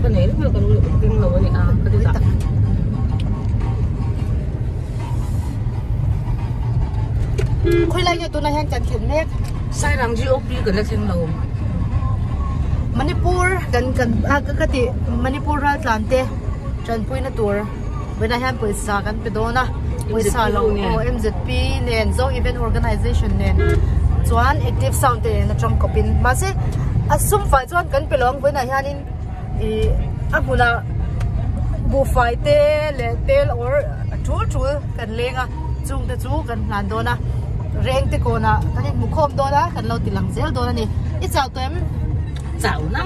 Ka nei reng a ka keng lo a ni a ka ti ta. Khawilai nge tunah hian kan thlen mek? Sairang GOP kan la thleng lo. Manipur kan kan a ka ti Manipur ral tlan te tanpuina tur vawiinah hian pawisa kan pe dawn a pawisa lo aw MZP nen Zo Event Organization nen chuan Active Sound te nen atang kawpin mahse a sum fai chuan kan pe lo ang vawiinah hianin ih a hmunah buhfai te leh tel or a tul tul kan leng a chung te chu kan hlan dawn a reng te kawnah kan inhmu khawm dawn a kan lo ti lang zel dawn a ni i chau tawh em? Chau na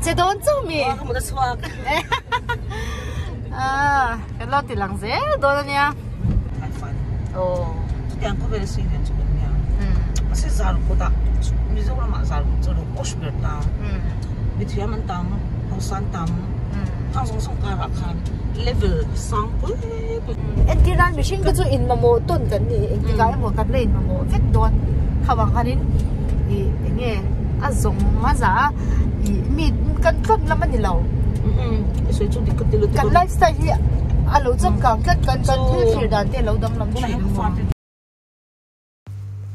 che dawn chauh mi? Aw ka mut a chhuak ah kan lo ti lang zel dawn a nia aw chutiang khawvel a sui nen chu kan nia mahse zar kawtah Mizoramah zar kawt chu a lo posh ber ta mithiam an tam hausa an tam khang zawng zawng karah khan level sang pui pui. Entir nan mihring te chu in mamawh tawn kan ni engtikah emaw kan la in mamawh vek dawn kha vang khanin ih eng nge a zawng a za a ih mi kan tlawm lam a ni lo kan life style hi a lo changkang tlat kan kan thil thlir dan te a lo danglam thin.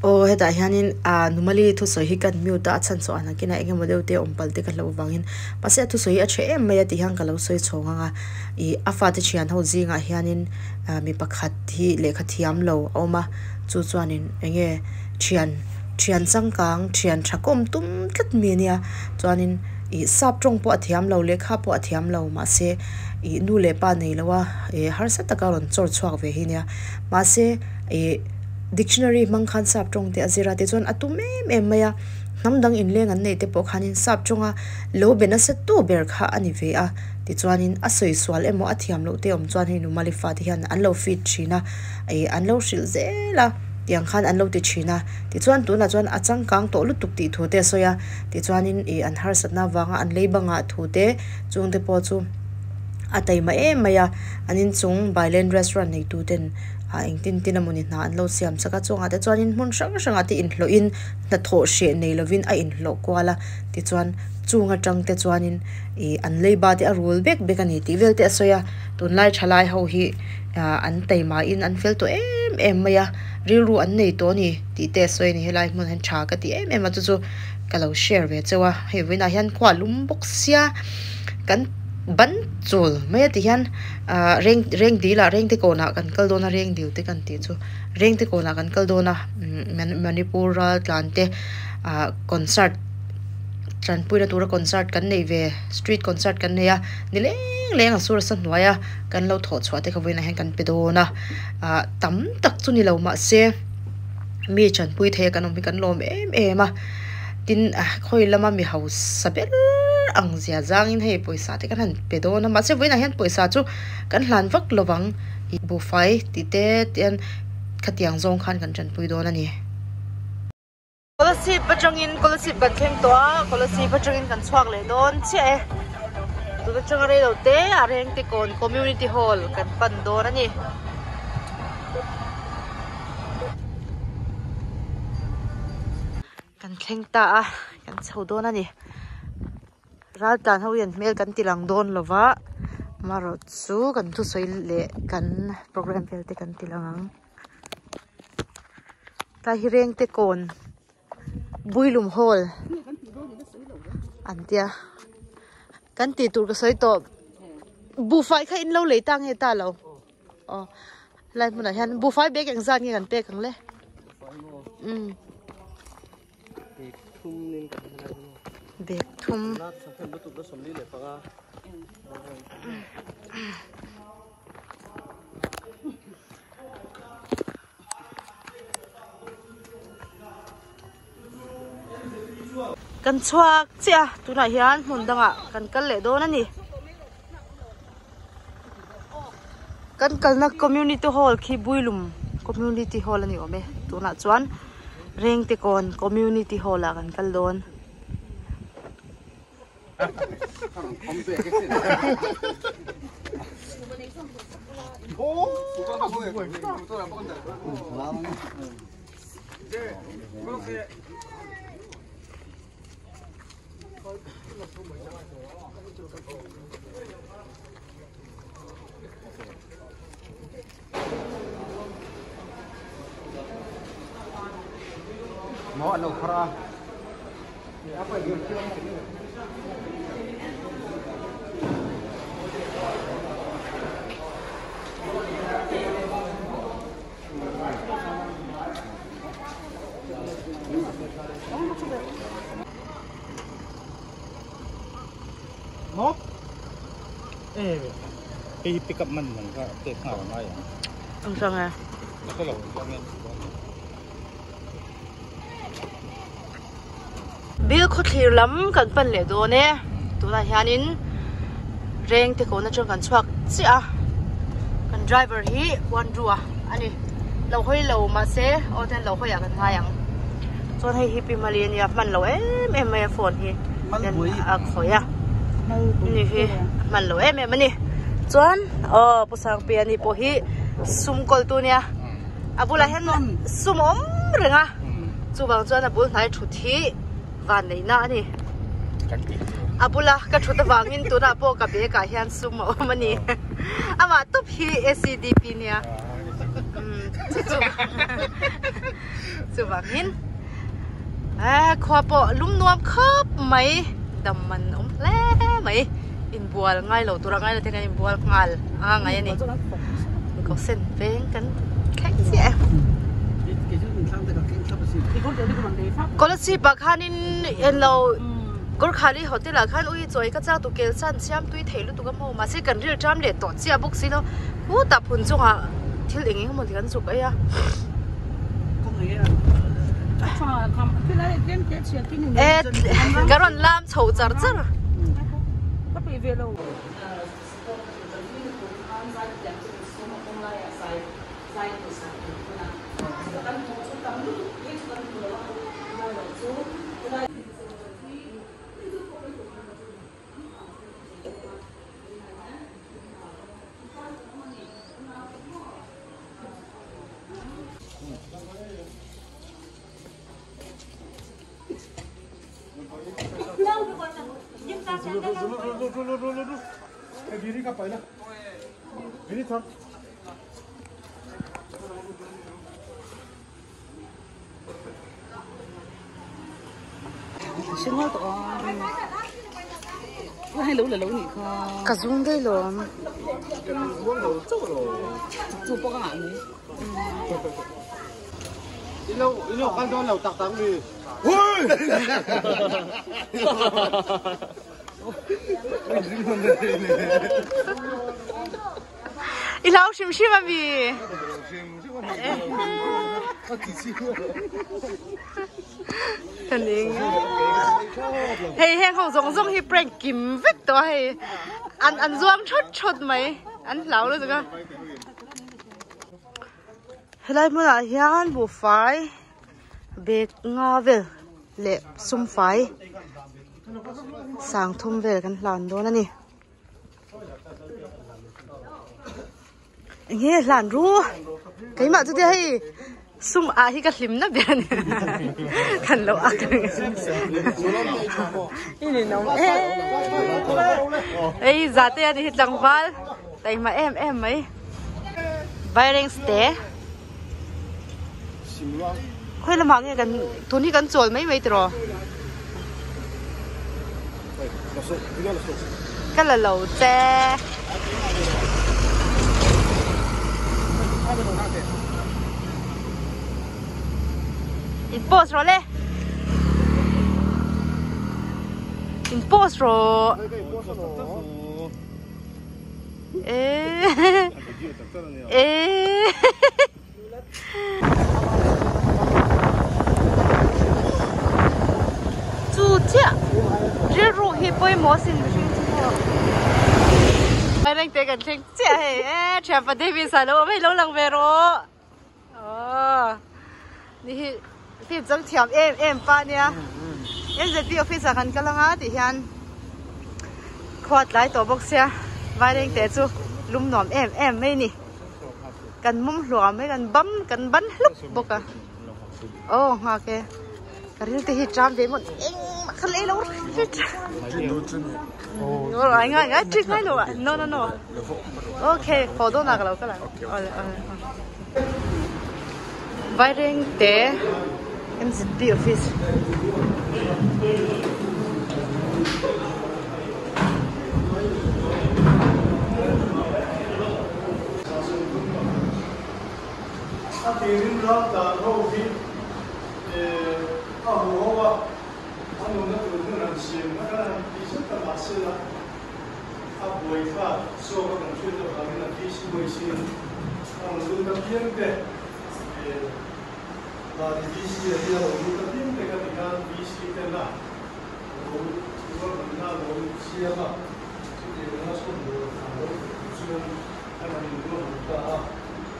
Aw hetah hianin ah Numali thusawi hi kan mute a a chhan chhuah ang nakinah eng emaw deuh te awm palh te ka hlauh vangin mahse a thusawi hi a tha em mai a tih hian ka lo sawi chhawng ang a ih a fate thian ho zingah hianin ah mi pakhat hi lehkha thiam lo a awm a chu chuanin eng nge thian thian changkang thian tha kawm tum tlat mi ania chuanin ih sap tawng pawh a thiam lo lehkha pawh a thiam lo mahse ih nu leh pa nei lo a ih harsa taka rawn chawr chhuak ve hi ania mahse ih. Dictionary hmang khan sap tawng te a zir a tichuan a tum em em mai a hnam dang inleng an neih te pawh khanin sap tawnga lo be nasa tu ber kha a ni ve a tichuanin a sawi sual emaw a thiam loh te awm chuan hei Numali fate hian an lo feed thin a ih an lo hrilh zel a tiang khan an lo ti thin a tichuan tunah chuan a changkang tawh lutuk tih thu te a sawi a tichuanin ih an harsatna avanga an lei bangah thu te chungte pawh chu a taima em mai a an inchung Bailen restaurant neitu ten. ah engtin tin emawni hna an lo siam chak a chungah te chuanin hmun hrang hrangah te inhlawhin hnathawh hreh nei lovin a inhlawh kual a tichuan chung atang te chuanin ih an leiba te a rul bek bek a ni tih vel te a sawi a tunlai thalai ho hi ah an taimahin an fel tawh em em mai a rilru an nei tawh a ni tih te a sawi a ni helai hmun hian tha ka ti em em a chu chu ka lo share ve cheu a hei vawiinah hian khua a lum bawk sia kan ban chul mai a ti hian ah reng reng dil ah reng te kawnah kan kal dawn a reng dil te kan tih chu reng te kawnah kan kal dawn a Manipur ral tlan te ah concert tanpuina tura concert kan neih ve street concert kan nei a ni leng leng a sur a sa hnuai a kan lo thawh chhuah te kha vawiinah hian kan pe dawn a ah tam tak chu ni lo mahse mi tanpui thei a kan awm hi kan lawm em em a tin khawi lama mi hausa ber ang zia zangin hei pawisa te kan han pe dawn a mahse vawiinah hian pawisa chu kan hlan vak lo vang ih buhfai tih te tian khatiang zawng khan kan tanpui dawn a ni. Kolasib atangin Kolasib kan thleng tawh a Kolasib atangin kan chhuak leh dawn chiah e tun atanga rei lo te a Rengtekawn Community Hall kan pan dawn a ni. Kan thleng ta a kan chho dawn a ni raltlan ho hian hmel kan ti lang dawn lo va amaherawh chu kan thusawi leh kan program vel te kan ti lang ang tlai hi reng te kawn builum hall an tia kan tih tur ka sawi tawh buhfai kha in lo lei ta nge ta lo. Aw helai hmunah hian buhfai bag engzat nge kan pek ang le umm bag thum kan chhuak chiah a tunah hian hmun dangah kan kal leh dawn a ni. Kan kalna community hall khi Builum community hall a ni awm e tunah chuan Rengtekawn community hall ah kan kal dawn. Hei hi pick up man man kha pek nghal a ngai ang. Ang hrang e. Ka hre lo chuan nge. Bill khawthlir lam kan pan leh dawn e. Tunah hianin reng te kawn atang kan chhuak chiah a. Kan driver hi Andrew a ani. Lo hawi lo mahse aw ten lo hawi ah kan ngai ang. Chuan hei hi Pi Mali ania hman lo em em mai a phone hi. A khawih a. Ni hi hman lo em em ani. Chuan aw Pu Sangpia ni pawh hi sum kawltu ania. A bulah hian sum a awm reng a, chuvang chuan a bul hnai thut hi van neihna a ni. A bula ka thut avangin tunah pawh ka bag ah hian sum a awm a ni. Amah tawp hi ACDP nia. Chuvangin khua pawh lum nuam khawp mai, dam man awm hle mai. Inbual ngai lo tura ngai lo te kan inbual nghal a ngai a ni. Ko sen veng kan thleng chiah e. Kolasib ah khanin englo Gorkhali hotel ah khan ui chawi ka chak tu kel chan siam tui thei lutuk a maw mahse kan ril ṭam leh tawh chiah bawk si lo khutah phun chungah thil eng eng emaw ti kan zuk ei a. E ka rawn lam chho char char. Ka zung daih lo ang. I hlau hrim hrim a mi? Ka ning. Hei heng ho zawng zawng hi prank kim vek tawh a hei. An an zuang thawt thawt mai. An hlau lutuk a. Helai hmunah hian buhfai bag nga vel leh sumfai sang thum vel kan hlan dawn a ni. Enge hlan ru keimah chu te hei sum ah hi ka hlim na ber ani kan lo ak ini nom e ei za te ani hi tlangval taima em em mai vaireng ste khawi lamah nge kan tun hi kan chawl mai mai tiraw ka la lo che in post rawh le in post rawh e e Chu chiah rilru hi pawimawh sin mihring chu maw. Vairengte kan thleng chiah hei e thianpa Davis ah lo awm hei lo lang ve rawh aw ni hi film chang thiam em em pa nia MZP office ah kan kal anga tih hian khua tlai tawh bawk sia Vairengte chu lum nuam em em mai ni. Kan mum hluam mai kan bam kan ban hlup bawk a aw nghak e ka ril te hi tram ve mawn engmah. Ka lei lo Ngai ngai ngai trick ngai lo No no no. Okay, pho do na ka lo ka la. Ole ole. Vairengte MZP office. A tirin ral tlan ho hi a hu ho a, a nuna tur hmun han siam kha kan han ti zet a, mahse la a buai thlak zawk a kan hriat avangin a PC voice in a rawn lut a piang te dan VC a hi a rawn lut a piang te ka ti khan VC ten a lo ruahmanna a lo siam a, chutiang anga chhawmdawl a lo thawk chuan kan han inruahman ta a.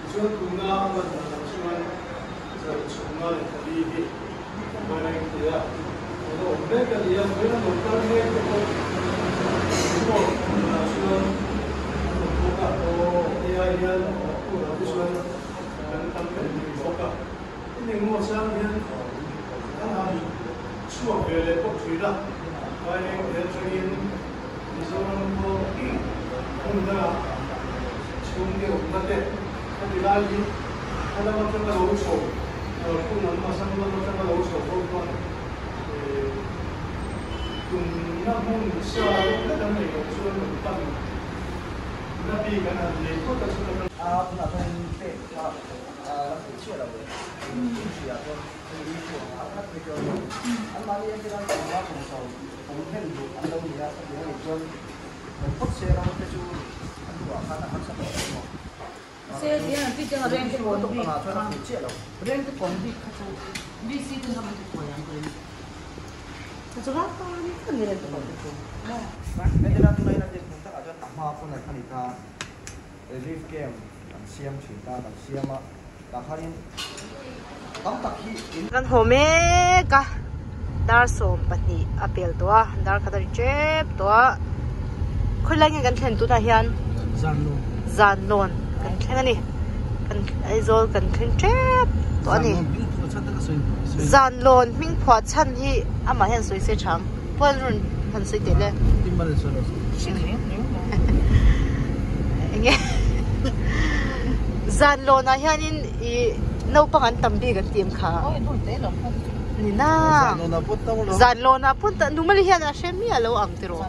Tichuan tuna a lan dan ah chuan zarchhunga leh pali hi Vairengte a lo awm mek a ni a, vawiin a lo kal mek te pawh report danah chuan an awm bawk a, hei ai hian tunah te chuan kan tam em em bawk a. Tin engmaw chang hian kan han chhuak ve leh bawk thin a, Vairengte atangin Mizoram pawh hmun dangah chhungte awmna te a ti lai hi a lam atanga lo chho hmun lam Assam lam atanga lo chho ho chuan tumna hmun sa deuh hlek an neih loh chuan rawn pan na bik an han nei phawt a chuta kan A tunah chuan pek kha a la fuh chiah lo e hria chuan hei hi chu a khat phei chuan anmahni entirna tumna kum Awm hlen duh an lo ni a, ka tih a nih chuan kan phawt se ram te chu a hnuah khan a harsa tawh lo maw? Se hian an tih ang reng te kawn bik kha a fuh chiah lo. Reng te kawn bik kha chu VC te kha an ti kuai ang ka ring. Ka chu ram tan kan ni reng te kawn te chu maw? Heti lai tunah hian an din hmun takah chuan a hma pawn an ani kha relief camp an siam thin ta an siam a, tah khanin tam tak hi in. Kan haw mek a, dar 12 a pel tawh a, dar khat a ri tep tawh a, khawilai nge kan thlen tunah hian Zanlawn kan thleng a ni, kan Aizawl kan thleng tep tawh a ni, Zanlawn hming phuah chhan hi amah hian sawi se tha ang, Puan rawn han sawi teh le. Enge zan lawnah hianin i naupang an tam bik an ti em kha. Ni na. Zan lawnah pawn ta normally hian a hre miah lo ang tiraw.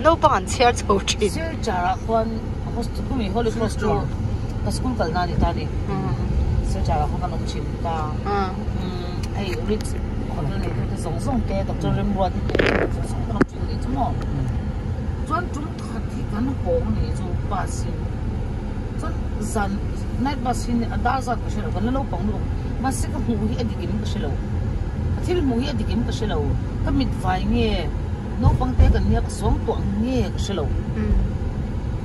Naupang an chhiar chho thin. Ka thil hmuh hi a dik em ka hre lo, ka mit vai nge naupang te kan nia ka sawng tawh ang nge ka hre lo.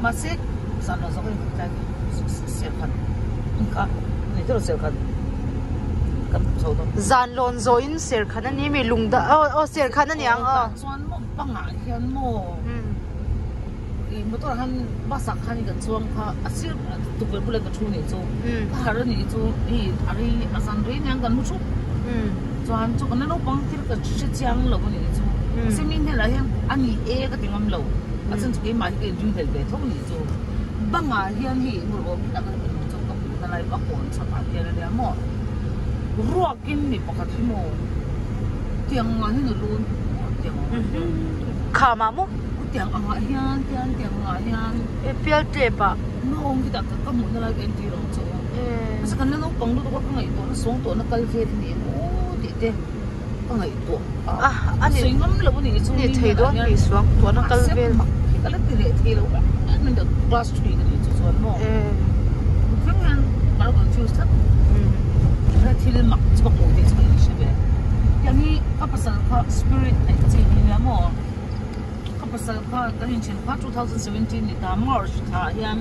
Mahse zan lo zawk in ka tlai serkhan ka ni deuh serkhan kan chho dawn. Zan lawn zawh in serkhan a ni mi lung dah aw aw serkhan a ni ang aw. Chuan maw bangah hian maw. I motor ah khan bus ah khan kan chuang kha a sir tukverh bulah ka thu nih chu ka harh a nih chu hei a rei a zan rei aniang kan mu thup chuan chu kan la naupang thil ka hre chiang lo a nih chu mahse mi hnenah hian a ni e ka ti ngam lo a chhan chu keimah hi ka inring hlel ve tho a nih chu bangah hian hei engmawh awm tak a ni chu ka hmuh na lai a kawn chhakah hian a nia maw ruakin mi pakhat hi maw tiang ah hian a lu tiang ang kham ah maw. Tiang angah hian tiang tiang angah hian e pial tep ah naawng hi dah ka hmuh na lai ka entir ang chu nasa kan la naupang lutuk a ka ngaihtuah na sawng tawh na kal vel hi ni em aw tih te ka ngaihtuah a a ni sawi ngam lo a nih chu ni thei dawn mi suang tawh na kal vel mak hi ka la ti leh thei lo em em class 3 ka nih chu chuan maw thleng hian ka lo confuse tlat thil mak chu ka hmuh tih chu ka inhre ve tiang hi ka pasal kha spirit neih chi hi nia maw. Ka pasal kha kan inthen kha 2017 ni ta March thla ah hian.